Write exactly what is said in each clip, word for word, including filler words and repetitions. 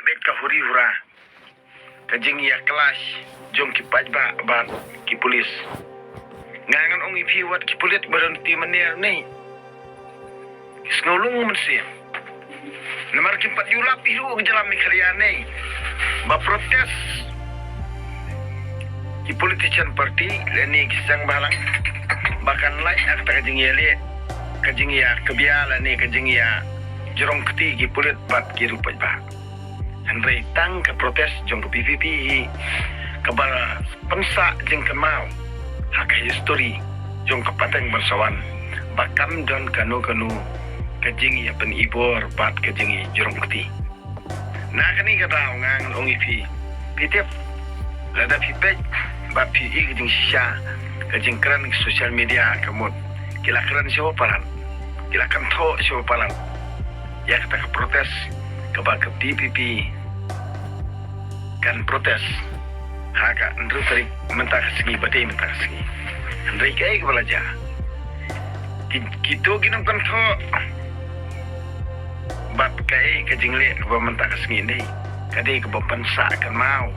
Peit ka huri hura, ka jingïa clash jong ki paidbah bad ki pulit. Nga ngan ong ïa phi wat ki pulit ba don ti maner ne ki sngew lung mynsiem. Namar kim pat ïulap ïa u ka jylla Meghalaya ne ba protest ki politician party lane ki seng bhalang ba kan lait ïa kata ka jingïaleh, ka jingïakbia lane ka jingïajrong kti ki pulit bad ki riew paidbah. Hynrei tang ka protest jong ka VPP hi kaba pynsah jingkynmaw ha ka history jong ka pateng bynsawan ba kam don kano kano ka jingïapynibor bad ka jingïajrong kti. Na kane ka daw nga ngan ong ïa phi, phi tip, lada phi peit bad phi i ka jingshisha ka jingkren ki social media ka mut ki la kren shuwa palat, ki la kynthoh shuwa palat ïa kata ka protest kaba ka VPP kan protest ha ka hynriew tarik mynta ka sngi, ba dei mynta ka sngi. Hynrei kaei kaba la jia? Ki, kito ki nongkynthoh bad kaei ka jingleh kaba mynta ka sngi ne ka dei kaba pynsah kynmaw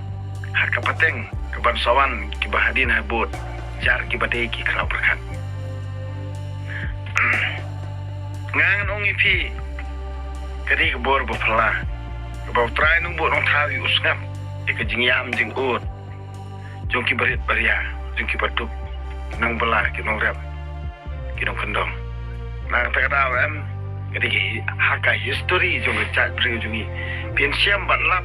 ha ka pateng ka bynsawan kiba hadien habud jar kiba dei ki khraw pyrkhat. Nga ngan ong ïa phi, ka dei ka bor ba phylla kaba U Trai Nongbuh Nongthaw u sngap ïa ka jingïam jingud jong ki barit baria, jong ki baduk, ki nongbylla, ki nongrep, ki nongkyndong. Na kata ka daw em, ka dei ha ka history jong ka jaitbynriew jong ngi, phin shem bad lap,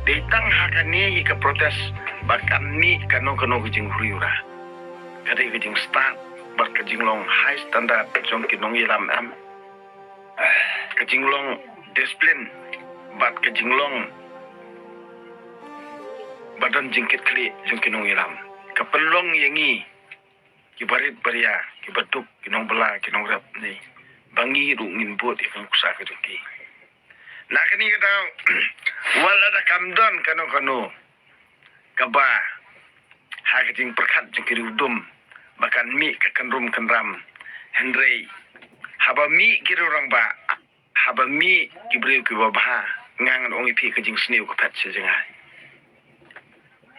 dei tang ha kane hi ka protest ba kan mih kano kano ka jinghuri hura. Ka dei ka jingstad bad ka jinglong high standard jong ki nongïalam em, ka jinglong discipline bad ka jinglong ba don jingkitkhlieh jong ki nongïalam. Ka pynlong ïa ngi ki barit baria, ki baduk, ki nongbylla, ki nongrep ne ba ngi ruh ngin bud ïa ka nuksa ka jong ki. Na kane ka daw wat lada kam don kano kano kaba ha ka jingpyrkhat jong ki riewdum ba kan mih ka kynrum kynram, hynrei haba mih ki riewrangbah, haba mih ki briew kiba bha, nga ngan ong ïa phi ka jingsniew ka phet sha jngai.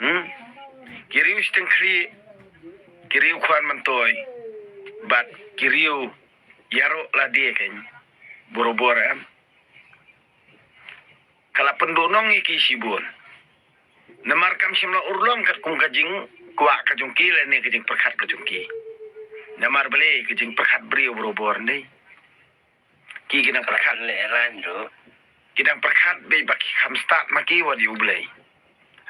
Hmm? Ki riew shiteng khlieh, ki riew khwan myntoi bad ki riew ïaroh lade kein, barabor em, ka la pynduhnong ïa ki shibun. Namar kam shym la urlong katkum ka jingkwah ka jong ki lane ka jingpyrkhat ka jong ki. Namar balei? Ka jingpyrkhat briew barabor ne. Ki ki nang pyrkhat leh ran ruh, ki nang pyrkhat beit ba ki kham stad ma ki wat ïa U Blei.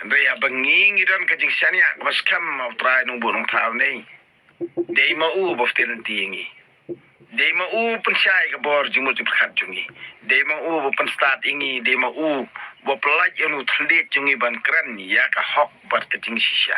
Hynrei haba ngi ngi don ka jingshaniah kaba skhem ma U Trai Nongbuh Nongthaw ne, dei ma u ba pynthikna ïa ngi. Dei ma u pynshai ka bor jingmut jingpyrkhat jong ngi. Dei ma u ba pynstad ïa ngi, dei ma u ba pynlait ïa u thylliej jong ngi ban kren ïa ka hok bad ka jingshisha.